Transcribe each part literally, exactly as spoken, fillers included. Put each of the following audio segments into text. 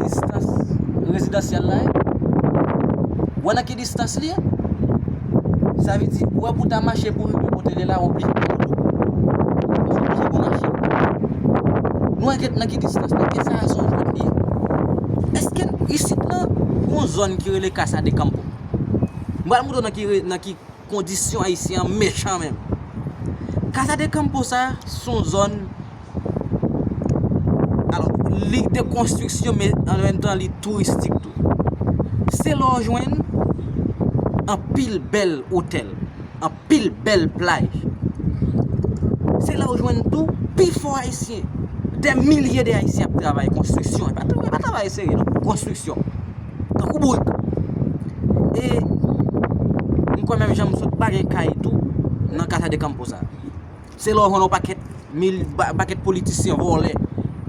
distans rezidansyèl la ye? Ou wè nan ki distans li ye? Sa vle di, ou wè pou w ta mache pou w rive kote l ye la, w oblije pran moto. Ou oblije gon machin. Nou wè nan ki distans li ye? E sa a se yon jwèt li ye. Èske isit lan, gon zòn ki rele Casa de Campo? M pral montre w nan ki re-, nan ki kondisyon ayisyen an mechan menm. Casa de Campo sa, se yon zòn, alò, li de konstriksyon, men an menm tan, li touristik tou. Se la w jwenn anpil bèl otèl, anpil bèl plaj. Se la w jwenn tou pifò ayisyen. Dè milye de ayisyen ap travay konstriksyon. E pa, e pa travay serye, non. Konstriksyon. Tankou bourik. E m kwè menm jan m sot pa gen kay tou nan Casa de Campo sa. Se la w jwenn yon pakèt mil, pa-, pakèt politisyen vòlè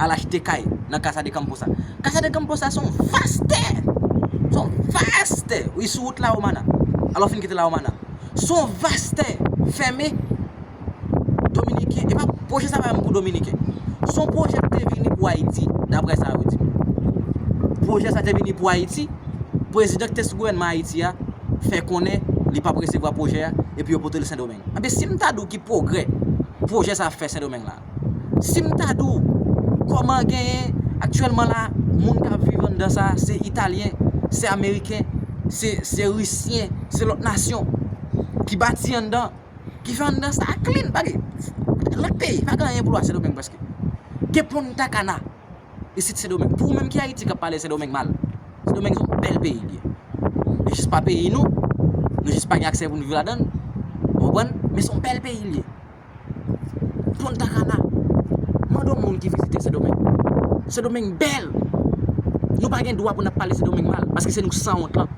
al achte kay nan Casa de Campo sa. Casa de Campo sa se yon vas tè. Se yon vas tè. Wi, sou wout La Romana. Alò, fin kite La Romana. Se yon vas tè fèmen. Dominiken, e pa, pwojè sa pa menm pou Dominiken. Se yon pwojè ki te vini pou Ayiti, daprè sa yo di. Pwojè sa te vini pou Ayiti, prezidan ki te sou gouvènman Ayiti a fè konnen li p ap resevwa pwojè a, epi yo pote l Sendomeng. Anben, si m ta di w ki pwogrè pwojè sa ap fè Sendomeng la, si m ta di w kòman genyen aktyèlman la, moun k ap viv anndan sa, se Italyen, se Ameriken, se, se Risyen, se lòt nasyon ki bati anndan, ki fè anndan sa clean, pa gen, lòt peyi, pa gen anyen pou l wè Sendomeng prèske. Gen Punta Cana, isit Sendomeng. Pou ou menm ki Ayiti k ap pale Sendomeng mal, Sendomeng se yon bèl peyi li ye. Li jis pa peyi nou, nou jis pa gen aksè pou n viv ladan l, ou konprann? Men se yon bèl peyi li ye. Punta Cana, mande yon moun ki vizite Sendomeng. Sendomeng bèl. Nou pa gen dwa pou n ap pale Sendomeng mal, paske se nou k sanwont lan.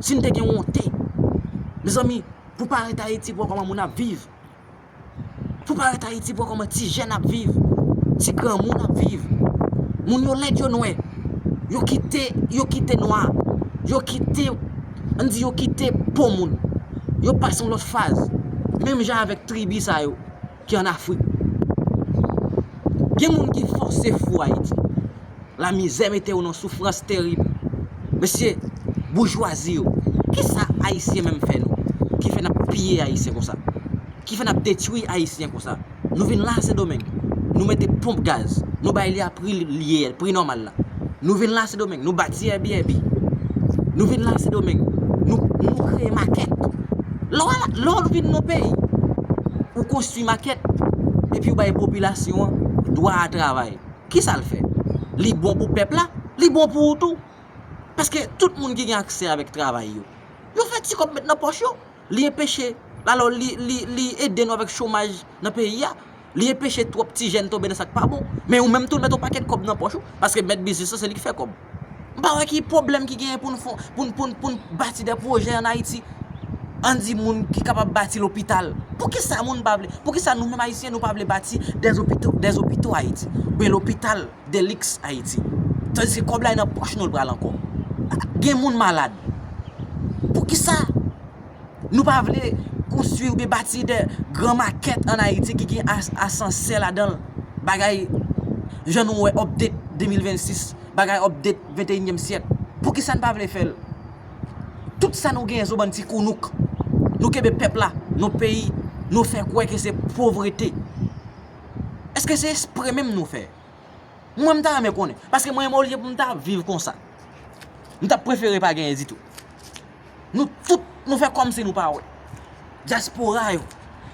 Si n te gen wonte, mezanmi, pou pa ret Ayiti, pou wè kòman moun ap viv. Pou pa ret Ayiti, pou wè kòman ti jèn ap viv, ti granmoun ap viv. Moun yo lèd, yo nwè. Yo kite, yo kite nwa. Yo kite, ann di yo kite po moun. Yo pase yon lòt faz. Menm jan avèk tribi sa yo ki ann Afrik. Gen moun ki fòse fou Ayiti. Lamizè mete yo nan soufrans terib. Mesye, boujwazi yo, kisa Ayisyen menm fè nou? Ki fè n ap piye Ayisyen konsa? Ki fè n ap detwi Ayisyen konsa? Nou vin la Sendomeng, nou mete ponp gaz, nou bay li a pri li ye, pri nòmal la. Nou vin la Sendomeng, nou bati Airbnb. Nou vin la Sendomeng, nou, nou kreye makèt. Lè w al, lè w vin nan peyi, ou konstwi makèt, epi ou bay popilasyon an dwa a travay. Kisa l fè? Li bon pou pèp la, li bon pou ou tou. Paske tout moun ki gen aksè avèk travay yo, yo fè ti kòb met nan pòch yo. Li enpeche, alò li, li, li ede nou avèk chomaj nan peyi a. Li enpeche twòp ti jèn tonbe nan sa k pa bon. Men ou menm tou l met yon pakèt kòb nan pòch ou, paske mèt biznis lan se li ki fè kòb. M pa wè ki pwoblèm ki genyen pou n fon, pou n, pou n, pou n bati de pwojè ann Ayiti. Ann di moun ki kapab bati lopital. Poukisa moun pa vle, poukisa nou menm Ayisyen nou pa vle bati de opito, de opito Ayiti? Oubyen lopital de liks Ayiti. Tandiske kòb la e nan pòch nou l pral ankò. Gen moun malad. Poukisa nou pa vle konstwi oubyen bati de gran makèt ann Ayiti ki gen as-, asansè ladan l? Bagay jan nou wè update de mil vennsis, bagay update venteyinyèm syèk. Poukisa n pa vle fè l? Tout sa nou genyen se yon bann ti kounouk. Nou kenbe pèp la nan peyi, nou fè kwè ke se povrete. Èske se espre menm nou fè? Mwen, m ta renmen konnen. Paske mwen menm, olye pou m ta viv konsa, m ta prefere pa genyen ditou. Nou tout, nou fè kòmsi nou pa wè. Dyaspora yo.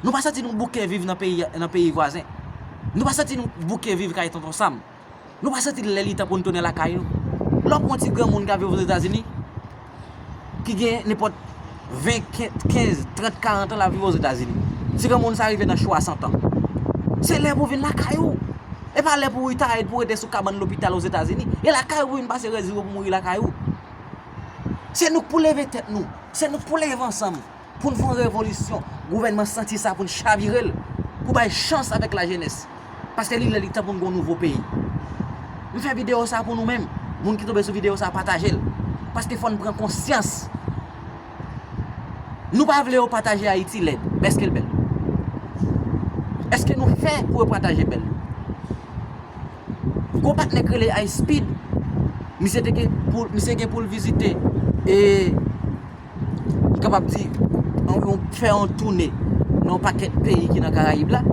Nou pa santi nou bouke viv nan peyi, nan peyi vwazen. Nou pa santi nou bouke viv kay Tonton Sam. Nou pa santi l lè li tan pou n tounen lakay nou. Lè w pran yon ti granmoun k ap viv Ozetazini, ki gen nenpòt ven, kenz, trant, karant an l ap viv Ozetazini. Ti granmoun sa rive nan swasant an. Se lè pou w vin lakay ou. E pa lè pou w retire, pou w rete sou kabann lopital Ozetazini. E lakay ou pou w vin pase rès vi w pou w mouri lakay ou. Se nou k pou leve tèt nou. Se nou k pou leve ansanm. Pou n fè yon revolisyon, gouvènman santi sa pou n chavire l, pou bay chans avèk lajenès. Paske li lè li tan pou n gen yon nouvo peyi. M fè videyo sa pou nou menm. Moun ki tonbe sou videyo sa, pataje l. Paske fò n pran konsyans. Nou pa vle yo pataje Ayiti lèd, men èske l bèl? Èske nou fè pou yo pataje bèl yo? Gon patnè k rele Ice Speed. Misye te gen pou, misye gen pou l vizite, e, m kapab di, yon, yon, fè yon toune nan yon pakèt peyi ki nan Karayib la.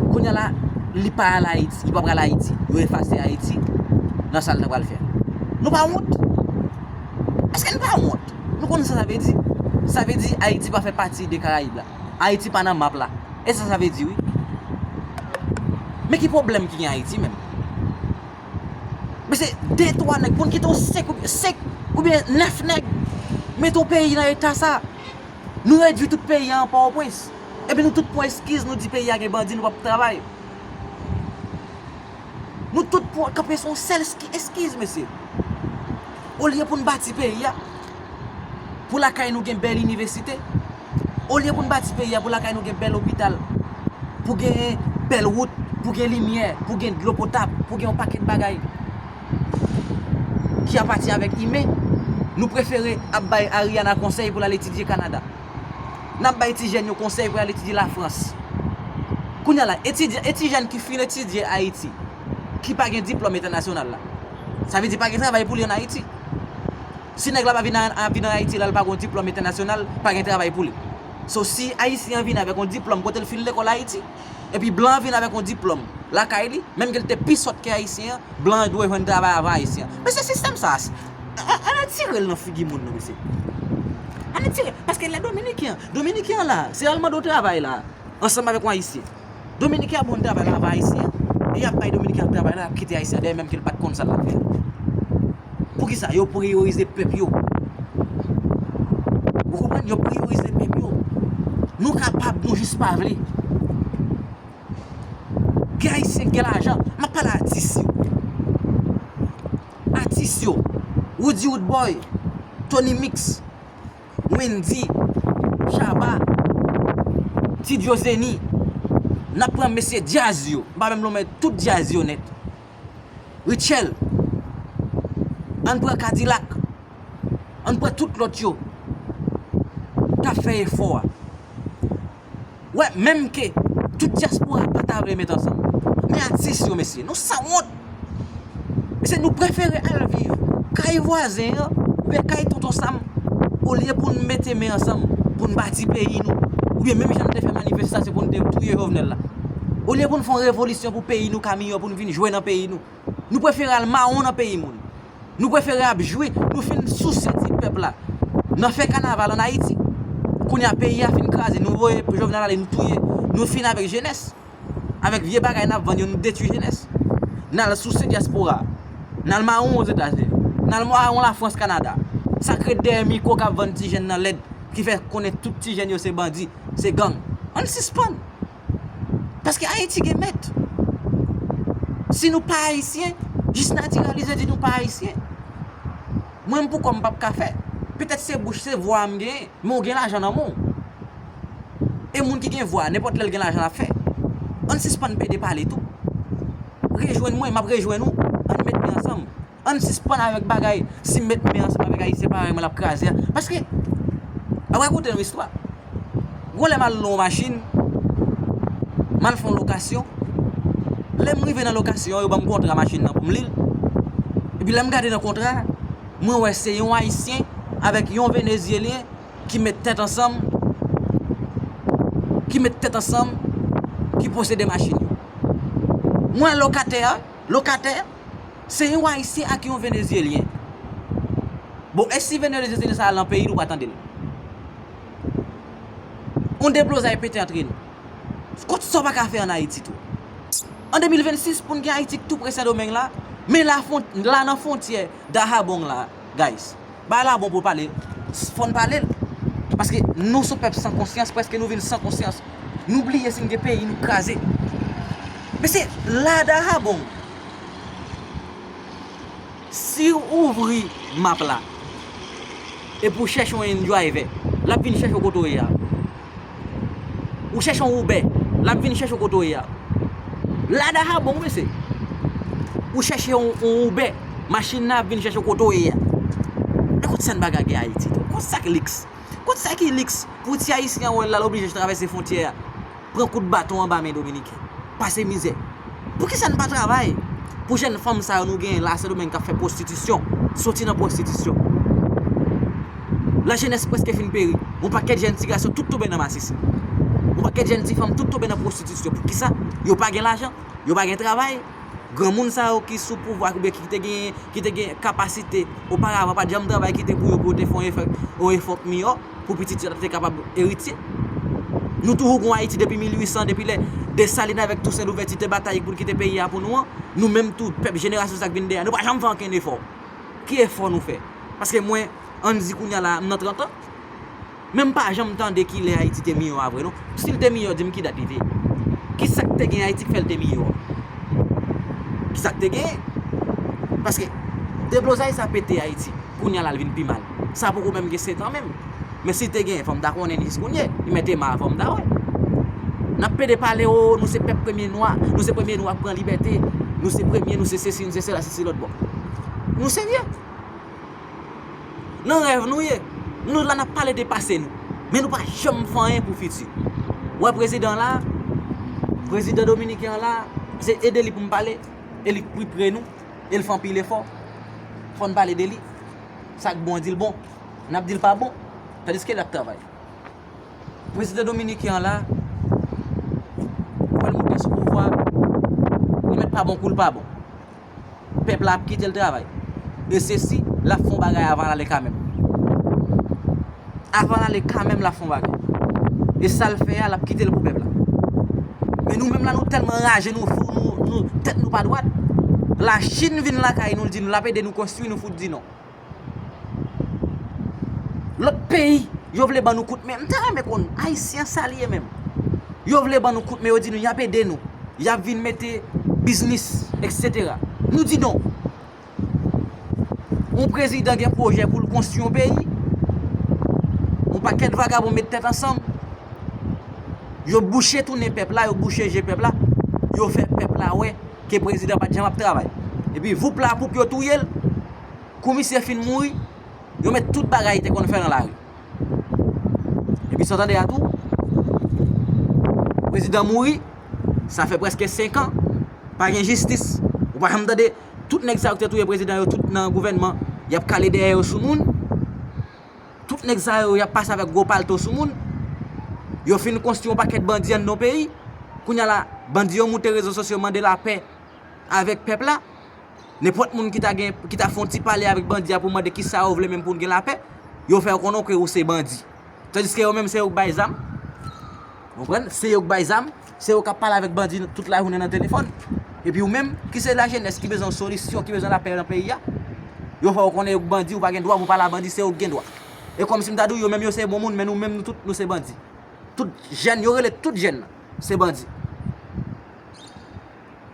Kounye a la, li pa al Ayiti, li pa pral Ayiti. Yo efase Ayiti nan sa l ta pral fè. Nou pa wont? Èske n pa wont? Nou konn sa sa vle di? Sa vle di Ayiti pa fè pati de Karayib la. Ayiti pa nan map la. E sa sa vle di, wi. Men ki pwoblèm ki gen Ayiti menm? Men se de, twa nèg, pou n kite yon senk oubyen, senk oubyen nèf nèg mete yon peyi nan eta sa. Nou redui tout peyi a an Pòtoprens. Epi nou tout pran eskiz, nou di peyi a gen bandi, nou p ap travay. Nou tout pran, kanpe sou yon sèl eski-, eskiz, mesye. Olye pou n bati peyi a, pou lakay nou gen bèl inivèsite, olye pou n bati peyi a, pou lakay nou gen bèl lopital, pou gen bèl wout, pou gen limyè, pou gen dlo potab, pou gen yon pakèt bagay ki apati avèk imen, nou prefere ap bay Ariana konsèy pou l al etidye Kanada. N ap bay ti jèn yo konsèy pou y al etidye Lafrans. Kounye a la, etidyan, e ti jèn ki fin etidye Ayiti, ki pa gen diplòm entènasyonal la, sa vle di pa gen travay pou li ann Ayiti. Si nèg la pa vin an, an, vin an Ayiti la, l pa gen diplòm entènasyonal, pa gen travay pou li. So, si Ayisyen an vin avèk yon diplòm kote l fin lekòl Ayiti, epi blan an vin avèk yon diplòm lakay li, menm ke l te pi sòt ke Ayisyen an, blan an dwe jwenn travay avan Ayisyen an. Men se sistèm sa a, an, an, ann retire l nan figi moun nan, mesye. Ann retire, paske lè Dominiken an, Dominiken an la, se al mande w travay la, ansanm avèk yon Ayisyen. Dominiken ap ban travay la avan Ayisyen, e y ap bay Dominiken an travay la, y ap kite Ayisyen an dèyè, menm ke l pa t konn sa l ap fè. Poukisa? Yo priyorize pèp yo. Ou konprann? Yo priyorize pèp yo. Nou kapab, nou jis pa vle. Gen Ayisyen k gen lajan. M ap pale atis yo. Atis yo. Roody Roodboy, Tony Mix, Wendy, Shabba, Ti Diozeni. N ap pran mesye djaz yo. M pa menm lonmen tout djaz yo nèt. Rutshelle. Ann pran Kadilak. Ann pran tout lòt yo. K ap fè efò a. Wè, menm ke tout dyaspora pa ta vle met ansanm. Men atis yo, mesye, nou sanwont. Mesye, nou prefere al viv kay vwazen an, oubyen kay tonton Sam, olye pou n mete men ansanm, pou n bati peyi nou. Oubyen menm jan n te fè manifestasyon pou n te touye Jovenel la. Olye pou n fè yon revolisyon pou peyi nou ka miyò, pou n vin jwe nan peyi nou. Nou prefere al mawon nan peyi moun. Nou prefere ap jwe, nou fin souse ti pèp la. Nan fè kanaval ann Ayiti. Kounye a peyi a fin kraze, nou voye Jovenel ale, nou touye, nou fini avèk jenès. Avèk vye bagay n ap vann yo, nou detwi jenès. N al souse dyaspora. N al mawon Ozetazini. N al mawon Lafrans, Kanada. Sa k ret dèyè mikwo k ap vann ti jèn nan lèd, ki fè konnen tout ti jèn yo se bandi, se gang. Ann sispann. Paske Ayiti gen mèt. Si nou pa ayisyen, jis natiralize di nou pa ayisyen. Mwen, m pou kò m p ap ka fè. Petèt se bouch, se vwa a m genyen, men w gen lajan nan men w. E moun ki gen vwa, nenpòt lè l gen lajan l ap fè. Ann sispann pede pale tou. Rejwenn mwen, m ap rejwenn ou. Ann met men ansanm. Ann sispann avèk bagay, si m met men ansanm avèk Ayisyen parèy mwen, l ap kraze a. Paske, apre koute yon istwa. Gon lè m al lwe yon machin, m al fè yon lokasyon. Lè m rive nan lokasyon an, yo ban m kontra machin nan pou m li l. Epi lè m gade nan kontra a, mwen wè se yon Ayisyen avèk yon Venezyelyen ki met tèt ansanm, ki met tèt ansanm, ki posede machin yo. Mwen lokatè a, lokatè, se yon Ayisyen ak yon Venezyelyen. Bon, e si Venezyelyen sa al nan peyi l, ou pa tande l? On deblozay pete antre nou. Kot sa w pa ka fè ann Ayiti tou? An de mil vennsis, pou n gen Ayiti k tou pre Sendomeng la, men la fwon-, la nan fwontyè Dahabong la, guys. Bagay la bon pou pale, fò n pale l. Paske nou se yon pèp san konsyans, prèske nou vin san konsyans. Nou bliye si n gen peyi, nou kraze. Mesye, la Dahabong, si w ouvri map la, epi w chèche yon N-driver, l ap vin chèche w kote w ye a. Ou chèche yon Uber, l ap vin chèche w kote w ye a. La Dahabong, mesye. Ou chèche yon, yon Uber, machin nan ap vin chèche w kote w ye a. Men kot sèn bagay gen Ayiti tou? Kot sa k liks? Kot sa ki liks pou ti Ayisyen an wè l la, l oblije travèse fwontyè a, pran kout baton anba men Dominiken, pase mizè? Poukisa n pa travay? Pou jèn fanm sa yo nou genyen la Sendomeng k ap fè pwostitisyon, soti nan pwostitisyon. Lajenès prèske fin peri. Yon pakèt jèn ti gason tout tonbe nan masisi. Yon pakèt jèn ti fanm tout tonbe nan pwostitisyon. Poukisa? Yo pa gen lajan, yo pa gen travay. Granmoun sa yo ki sou pouvwa oubyen ki te gen, ki te gen kapasite oparavan, pa t janm travay ki te pou yo, pou yo te fè yon efò, yon efò miyò pou pitit yo ta te kapab eritye. Nou toujou gon Ayiti depi mil uit san, depi lè Desalin avèk Tousen Louvèti te batay pou n kite peyi a pou nou an. Nou menm tou, pèp jenerasyon sa k vin dèyè, nou pa janm fè ankenn efò. Ki efò nou fè? Paske mwen, ann di kounye a la, m nan trant an, men m pa janm tande ki lè Ayiti te miyò a vre non. Si l te miyò, di m ki dat li te ye. Ki sa k te gen Ayiti k fè l te miyò a? Ki sa k te genyen? Paske deblozay sa pete Ayiti. Kounye a la, l vin pi mal. Sa poko menm gen sèt an menm. Men si te genyen, fò m ta konnen li jis kounye. Li mèt te mal, fò m ta wè. N ap pede pale, o, nou se pèp premye nwa, nou se premye nwa k pran libète, nou se premye, nou se sesi, nou se sela, sesi lòt bò. Nou serye? Nan rèv nou ye. Nou la n ap pale de pase nou. Men nou pa janm fè anyen pou fiti. Ou wè prezidan la, prezidan dominiken an la, se ede li pou m pale, e li k pi pre nou, e l fè anpil efò. Fò n pale de li. Sa k bon, di l bon. N ap di l pa bon, tandiske l ap travay. Prezidan dominiken an la, pou l moute sou pouvwa, li mèt pa bon kou l pa bon. Pèp la ap kite l travay. E se si l ap fè yon bagay avan l ale kanmenm. Avan l ale kanmenm, l ap fè yon bagay. E sa l fè a, l ap kite l pou pèp la. Men nou menm la, nou tèlman raje, nou fou, nou, nou, tèt nou pa dwat. Lachin vin lakay nou, l di nou l ap ede nou konstwi, nou fout di non. Lòt peyi, yo vle ban nou kout men. M ta renmen konn, Ayisyen sa l ye menm. Yo vle ban nou kout men, yo di nou y ap ede nou. Y ap vin mete biznis, etsetera. Nou di non. Yon prezidan gen pwojè pou l konstwi yon peyi. Yon pakèt vagabon met tèt ansanm. Yo bouche tounen pèp la, yo bouche je pèp la. Yo fè pèp la wè ke prezidan pa t janm ap travay. Epi voup la poup yo touye l. Kou misye fin mouri, yo met tout bagay li te konn fè nan lari. Epi sa w tande a tou, prezidan mouri, sa fè prèske senk an, pa gen jistis. Ou pa janm tande tout nèg sa yo ki te touye prezidan yo, tout nan gouvènman, y ap kale dèyè yo sou moun. Tout nèg sa yo, y ap pase avèk gwo palto sou moun. Yo fin konstwi yon pakèt bandi anndan yon peyi. Kounye a la, bandi yo moute rezo sosyo mande lapè avèk pèp la. Nenpòt moun ki ta gen, ki ta fè yon ti pale avèk bandi a pou mande kisa yo vle menm pou n gen lapè, yo fè w konnen ke ou se bandi. Tandiske yo menm se yo k bay zam. Ou konprann? Se yo k bay zam, se yo k ap pale avèk bandi tout lajounen nan telefòn. Epi ou menm, ki se lajenès ki bezwen yon solisyon, ki bezwen lapè nan peyi a, yo fè w konnen yo k bandi, ou pa gen dwa pou pale a bandi, se yo k gen dwa. E kòmsi m ta di w, yo menm yo se bon moun, men nou menm nou tout, nou se bandi. Tout jèn, yo rele tout jèn nan se bandi.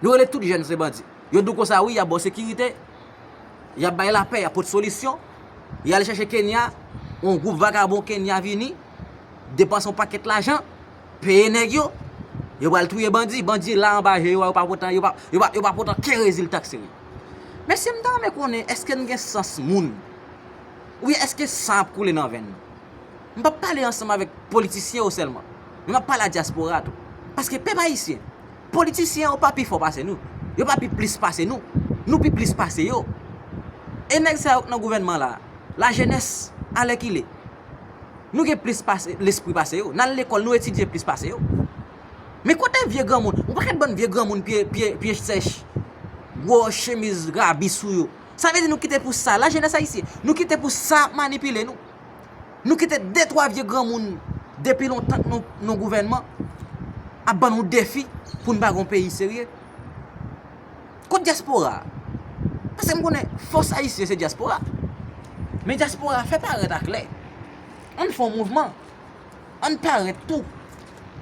Yo rele tout jèn se bandi. Yo di w konsa, wi, y ap ba w sekirite, y ap bay lapè, y ap pote solisyon. Y al chèche Kenya, yon gwoup vagabon Kenya vini, depanse yon pakèt lajan, peye nèg yo, yo pral touye bandi. Bandi la anba je yo a, yo pa pote, yo pa, yo pa, yo pa pote okenn rezilta k serye. Mesye, m ta renmen konnen, èske n gen sans moun? Oubyen èske san ap koule nan venn nou? M p ap pale ansanm avèk politisyen yo sèlman, men m ap pale a dyaspora tou. Paske pèp ayisyen, politisyen yo pa pi fò pase nou, yo pa pi plis pase nou, nou pi plis pase yo. E nèg sa yo k nan gouvènman la, lajenès, alèkile, nou gen plis pase, lespri pase yo, n al lekòl, nou etidye plis pase yo. Men kote vye granmoun, yon pakèt bann vye granmoun pye, pye, pye sèch, gwo chemiz rabi sou yo. Sa vle di nou kite pou sa, lajenès ayisyen, nou kite pou sa ap manipile nou. Nou kite de twa vye granmoun depi lontan k nan, nan gouvènman ap ban nou defi pou n pa gon peyi serye. Kot dyaspora a? Paske m konnen fòs ayisyen se dyaspora. Men dyaspora a fè parèt aklè. Ann fè yon mouvman. Ann parèt tou.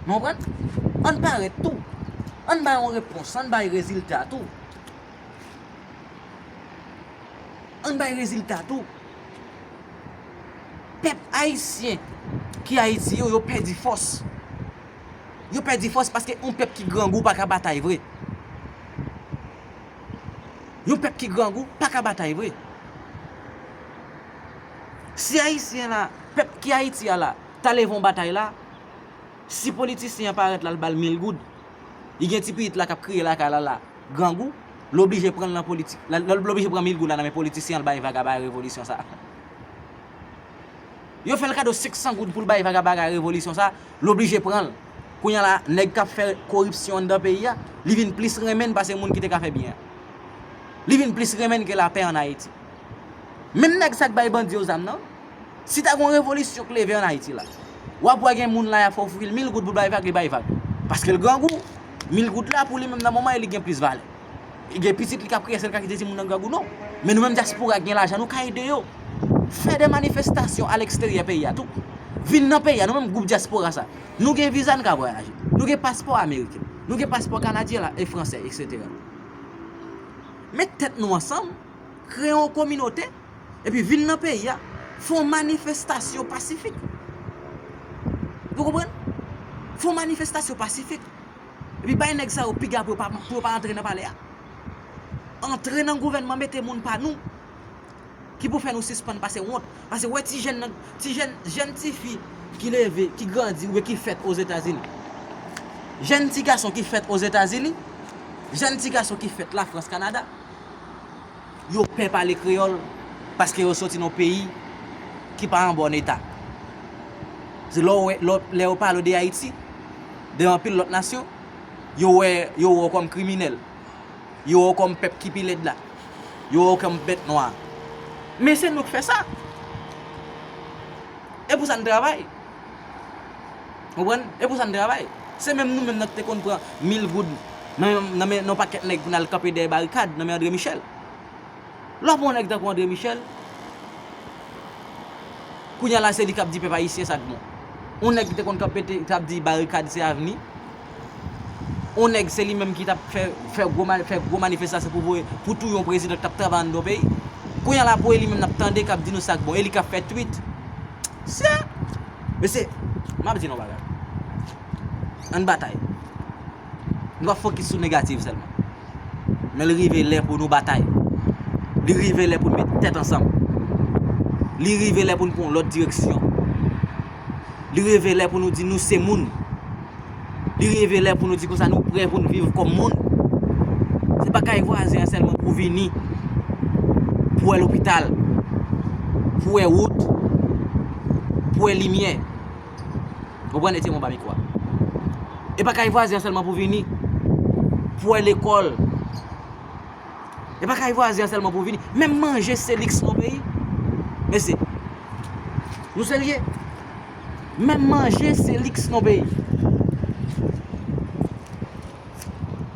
Nou konprann? Ann parèt tou. Ann bay yon repons, ann bay rezilta tou. Ann bay rezilta tou. Pèp ayisyen ki Ayiti yo, yo pèdi fòs. Yo pèdi fòs paske yon pèp ki grangou pa ka batay vre. Yon pèp ki grangou pa ka batay vre. Si Ayisyen la, pèp ki Ayiti a la, ta leve yon batay la, si politisyen an parèt la, l ba l mil goud, li gen ti pitit la k ap kriye lakay la la, grangou, L oblije pran l nan politik. L oblije pran mil goud la nan men politisyen an, l bay vag a bagay revolisyon sa. Yo fè l kado senk san goud pou l bay vag a bagay revolisyon sa, l oblije pran l. Kounye a la, nèg k ap fè koripsyon anndan peyi a, li vin plis renmen n pase moun ki te ka fè byen an. Li vin plis renmen n ke lapè ann Ayiti. Menm nèg sa k bay bandi yo zam nan, si ta gon revolisyon k leve ann Ayiti la, w ap wè gen moun la y ap ofri l mil goud pou l bay vag, li bay vag. Paske l grangou, mil goud la pou li menm nan moman e li gen plis valè. Gen pitit li k ap kriye, se l ka kite timoun nan grangou, non. Men nou menm dyaspora k gen lajan, nou ka ede yo. Fè de manifestasyon a leksteryè peyi a tou. Vin nan peyi a, nou menm gwoup dyaspora sa. Nou gen viza, n ka vwayaje. Nou gen paspò ameriken. Nou gen paspò kanadyen la, e fransè, etsetera. Met tèt nou ansanm, kreye yon kominote, epi vin nan peyi a, fè yon manifestasyon pasifik. Ou konprann? Fè yon manifestasyon pasifik. Epi bay nèg sa yo piga pou yo pa, pou yo pa antre nan palè a. Antre nan gouvènman, mete moun pa nou ki pou fè nou sispann pase wont. Paske wè ti jèn nan, ti jèn, jèn tifi ki leve, ki grandi oubyen ki fèt Ozetazini. Jèn ti gason ki fèt Ozetazini, jèn ti gason ki fèt Lafrans, Kanada, yo pè pale kreyòl paske yo soti nan yon peyi ki pa an bòn eta. Se lè w wè, lè, lè yo pale w de Ayiti, de anpil lòt nasyon, yo wè, yo wè w kòm kriminèl. Yo wè w kòm pèp ki pi lèd la. Yo wè w kòm bèt nwa. Men se nou k fè sa. E pou sa n travay. Konprann? E pou sa n travay. Se menm nou menm nan ki te konn pran mil goud nan, nan men yon pakèt nèg pou n al kanpe dèyè barikad nan men André Michel. Lè w pran yon nèg tankou André Michel, kounye a la se li k ap di pèp ayisyen sa k bon. Yon nèg ki te konn kanpe te, t ap di barikad se avni. Yon nèg se li menm ki t ap fè, fè gwo, ma- fè gwo manifestasyon pou voye, pou touye yon prezidan k t ap travay anndan yon peyi. Kounye a la pou e li menm n ap tande k ap di nou sa k bon. E li k ap fè tweet. Sè! Mesye, m ap di nou yon bagay. Ann batay. Nou pa fokis sou negatif sèlman. Men li rive lè pou nou batay. Li rive lè pou nou met tèt ansanm. Li rive lè pou nou pran yon lòt direksyon. Li rive lè pou nou di nou se moun. Li rive lè pou nou di konsa nou prè pou nou viv kòm moun. Se pa kay vwazen an sèlman pou vini, pou wè lopital, pou wè wout, pou wè limyè. Ou konprann? Etye mwen ba mikwo a. E pa kay vwazen an sèlman pou vini, pou wè lekòl. E pa kay vwazen an sèlman pou vini. Menm manje se liks nan peyi. Mesye, nou serye? Menm manje se liks nan peyi.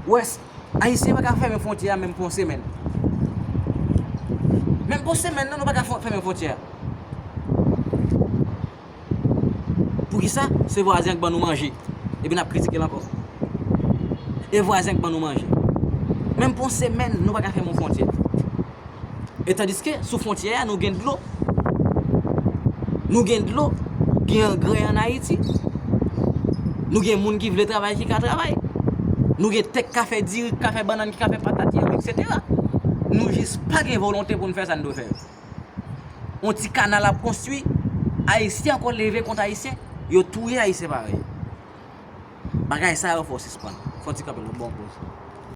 Wè, Ayisyen pa ka fèmen fwontyè a menm pou yon semèn. Menm pou yon semèn, non, nou pa ka fè- fèmen fwontyè a. Poukisa? Se vwazen an k ban nou manje. Epi n ap kritike l ankò. E vwazen an k ban nou manje. Menm pou yon semèn, nou pa ka fèmen yon fwontyè. E tandiske, sou fwontyè a, nou gen dlo. Nou gen dlo, gen angrè ann Ayiti. Nou gen moun ki vle travay, ki ka travay. Nou gen tè k ka fè diri, k ka fè bannann, ki ka fè patat, yanm, etsetera. Nou jis pa gen volonte pou n fè sa n dwe fè yo. Yon ti kanal ap konstwi, Ayisyen ankò leve kont Ayisyen, yo touye Ayisyen parèy. Bagay sa yo fò sispann. Fò ti kanpe l, bon poz.